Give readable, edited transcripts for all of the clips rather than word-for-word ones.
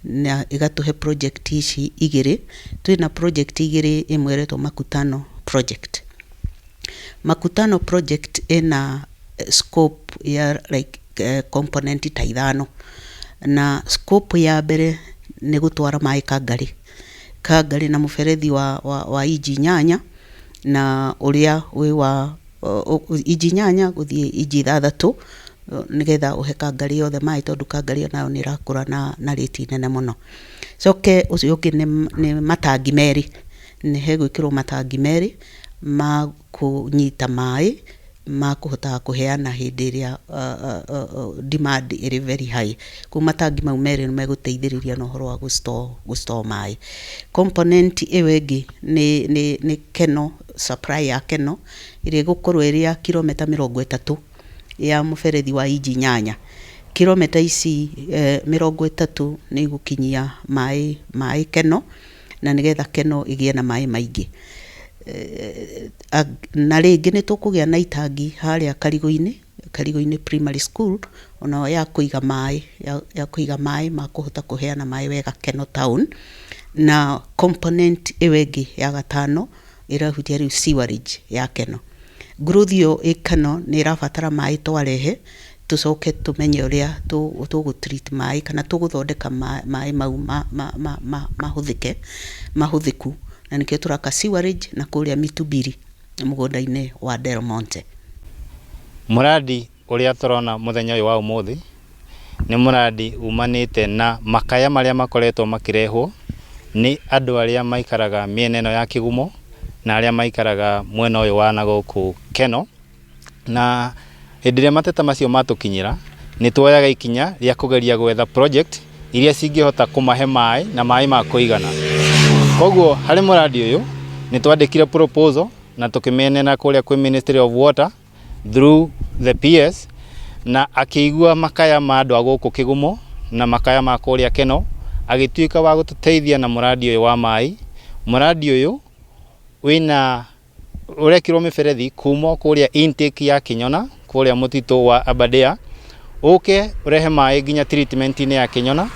Na ĩgatũhe project ici igĩrĩ. Twĩna project igĩrĩ, ĩmwe ĩretwo Makutano Project. Makutano Project ĩna scope ya like component ta ithano, na scope ya mbere nĩ gũtwara maĩ Kangarĩ. Kangarĩ na mũberethi wa inji 8, na ũrĩa wĩ wa inji 8 gũthiĩ inji 6, nĩgetha ũhe Kangarĩ yothe maĩ, tondũ Kangarĩ nayo nĩ ĩrakũra na rate nene mũno. Coke ũcio ũngĩ nĩ matangi merĩ, nĩ hegwĩkĩrwo matangi merĩ ma kũnyita maĩ ma kũhotaga kũheana hĩndĩ ĩrĩa demand ĩrĩ very high. Koguo matangi mau merĩ nĩ megũteithĩrĩria na ũhoro wa gũ store maĩ. Component ĩyo ĩngĩ nĩ Keno supply ya Keno, ĩrĩa ĩgũkorwo ĩrĩ ya kilomita 30 ya mũberethi wa inji 8. Kilomita ici 30 nĩ igũkinyia maĩ Keno, na nĩgetha Keno ĩgĩe na maĩ maingĩ. Na rĩngĩ nĩ tũkũgĩa na itangi harĩa Karigũ-inĩ Primary School, onayo ya kũiga maĩ, ya kũiga maĩ ma kũhota kũheana maĩ wega Keno town. Na component ĩyo ĩngĩ ya gatano ĩrahutia rĩu sewerage ya Keno. Growth ĩyo ĩ Keno nĩ ĩrabatara maĩ, twarehe tũcoke tũmenye ũrĩa tũgũ treat maĩ kana tũgũthondeka maĩ mau mahũthĩke, mahũthĩku, na nĩkĩo tũraka sewerage na kũrĩa Mitubiri, mũgũnda-inĩ wa Del Monte. Mũrandi ũrĩa tũrona mũthenya ũyũ wa ũmũthĩ nĩ mũrandi umanĩte na makaya marĩa makoretwo makĩrehwo nĩ andũ arĩa maikaraga mĩena ĩno ya Kĩgumo na arĩa maikaraga mwena ũyũ wa na gũkũ Keno. Na hĩndĩ ĩrĩa mateta macio matũkinyĩra, nĩ tuoyaga ikinya rĩa kũgeria gwetha project iria cingĩhota kũmahe maĩ na maĩ ma kũigana. Koguo harĩ mũrandi ũyũ nĩ twandĩkire proposal na tũkĩmĩneana kũrĩa kwĩ Ministry of Water through the PS, na akĩigua makaya ma andũ a gũkũ Kĩgumo na makaya ma kũrĩa Keno, agĩtuĩka wa gũtũteithia na mũrandi ũyũ wa maĩ. Mũrandi ũyũ wĩna ũrekĩrwo mĩberethi kuma kũrĩa intake ya Kĩnyona, kũrĩa mũtitũ wa Aberdare, ũke ũrehe maĩ nginya treatment-inĩ ya Kĩnyona,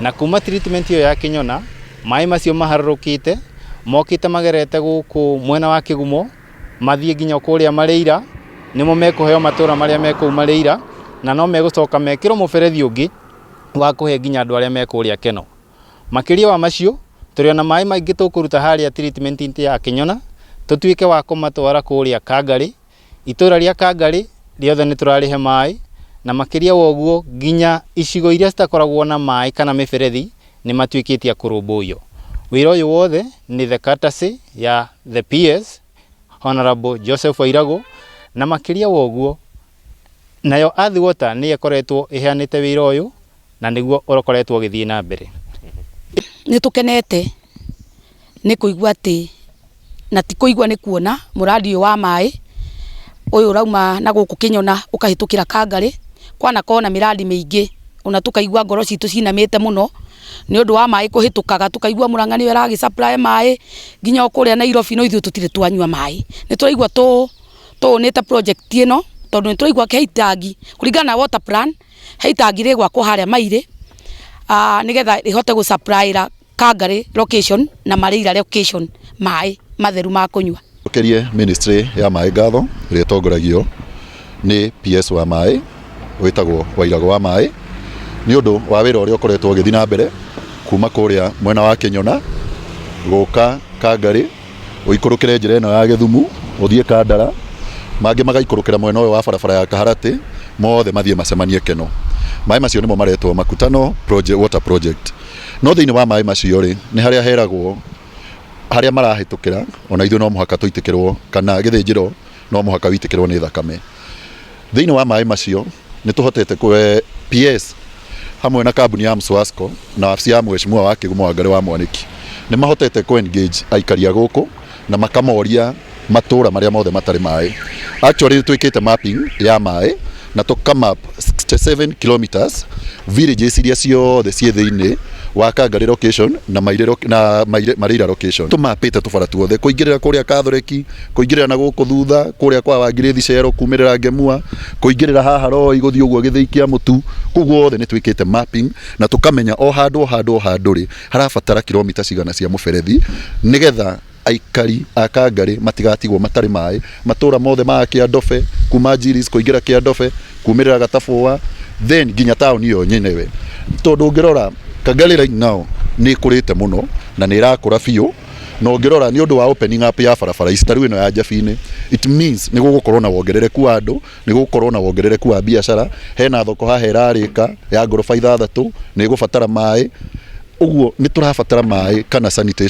na kuma treatment ĩyo ya Kĩnyona maĩ macio maharũrũkĩte mokĩte magerete gũkũ mwena wa Kĩgumo, mathiĩ nginya kũrĩa Marĩira, nĩmo mekũheo matũra marĩa me kũu Marĩira, na no megũcoka mekĩrwo mũberethi ũngĩ wa kũhe nginya andũ arĩa me kũrĩa Keno. Makĩria wa macio, tũrĩ ona maĩ maingĩ tũkũruta harĩa treatment ya Kĩnyona, tũtuĩke wa kũmatwara kũrĩa Kangarĩ. Itũra rĩa Kangarĩ rĩothe nĩ tũrarĩhe maĩ, na makĩria wa ũguo nginya icigo iria citakoragwo na maĩ kana mĩberethi nĩ matuĩkĩte a kũrũmbũiyo. Wĩra ũyũ wothe nĩ the courtesy ya the PS Honorable Joseph Wairagũ, na makĩria wa ũguo nayo Earth Water nĩyo ĩkoretwo ĩheanĩte wĩra ũyũ na nĩguo ũkoretwo ũgĩthiĩ na mbere. Nĩ tũkenete nĩ kũigua atĩ, na ti kũigua, nĩ kuona mũrandi ũyũ wa maĩ ũyũ ũrauma na gũkũ Kĩnyona ũkahĩtũkĩra Kangarĩ. Kwanakorwo na mĩrandi mĩingĩ, ona tũkaigua ngoro citũ cinamĩte mũno nĩ ũndũ wa maĩ kũhĩtũkaga, tũkaigua Mũrang'a nĩwe ĩragĩ supply maĩ nginya o kũrĩa Nairobi, no ithuĩ tũtirĩ twanyua maĩ. Nĩ tũraigua tũũnĩte project ĩno, tondũ nĩ tũraigua he itangi kũringana na water plan, he itangi rĩgwakwo harĩa Mairĩ, nĩgetha rĩhote gũ supply ĩra Kangarĩ location na Marĩira location maĩ matheru ma kũnyua. Njokerie ministry ya maĩ ngatho, ĩrĩa ĩtongoragio nĩ PS wa maĩ wĩtagwo Wairagũ wa maĩ, nĩ ũndũ wa wĩra ũrĩa ũkoretwo ũgĩthiĩ na mbere kuma kũrĩa mwena wa Kĩnyona gũka Kangarĩ, ũikũrũkĩre njĩra ĩno ya Gĩthumu ũthiĩ Kandara, mangĩ magaikũrũkĩra mwena ũyũ wa barabara ya Kaharatĩ, mothe mathiĩ macemanie Keno. Maĩ macio nĩmo maretwo Makutano project, Water Project. No thĩinĩ wa maĩ macio rĩ, nĩ harĩa heragwo harĩa marahĩtũkĩra, ona ithuĩ no mũhaka tũitĩkĩrwo, kana gĩthĩnjĩro no mũhaka witĩkĩrwo nĩ thakame. Thĩinĩ wa maĩ macio nĩ tũhotete kwe PS hamwe na kambuni ya Mswasco na wabici ya mheshimiwa wa Kĩgumo Wangarĩ wa Mwanĩki nĩ mahotete kũ engage aikari a gũkũ na makamoria matũra marĩa mothe matarĩ maĩ. Actually nĩ twĩkĩte mapping ya maĩ na tũka map 67 kilometers villages iria ciothe ciĩ thĩinĩ Wa Kangarĩ location na Maire na Maire Mareira location. Tũmapĩte tũbara tuothe, kũingĩrĩra kũrĩa Catholic, kũingĩrĩra na gũkũ thutha kũrĩa kwa Wangirĩthi Cero, kumĩrĩra Ngemua, kũingĩrĩra haha Roi, gũthiĩ ũguo gĩthĩi kĩa mũtu. Kũu guothe nĩ twĩkĩte mapping na tũkamenya o handũ o handũ o handũ rĩ harabatara kilomita cigana cia mũberethi, nĩgetha aikari a Kangarĩ matigatigwo matarĩ maĩ. Matũra mothe ma Kĩandobe, kuma Njiris kũingĩra Kĩandobe, kumĩrĩra Gatabũa, then nginya taũni ĩyo nyenewe, tondũ ũngĩrora Kangarĩ right now nĩ ĩkũrĩte mũno na nĩ ĩrakũra biũ. Na ũngĩrora nĩ ũndũ wa opening up ya barabara ici, ta rĩu ĩno ya Njabini, it means nĩ gũgũkorwo na wongerereku wa andũ, nĩ gũgũkorwo na wongerereku wa biacara. Hena thoko haha ĩrarĩka ya ngoroba 6, nĩ ĩgũbatara maĩ. Ũguo nĩ tũrabatara maĩ kana sanitation.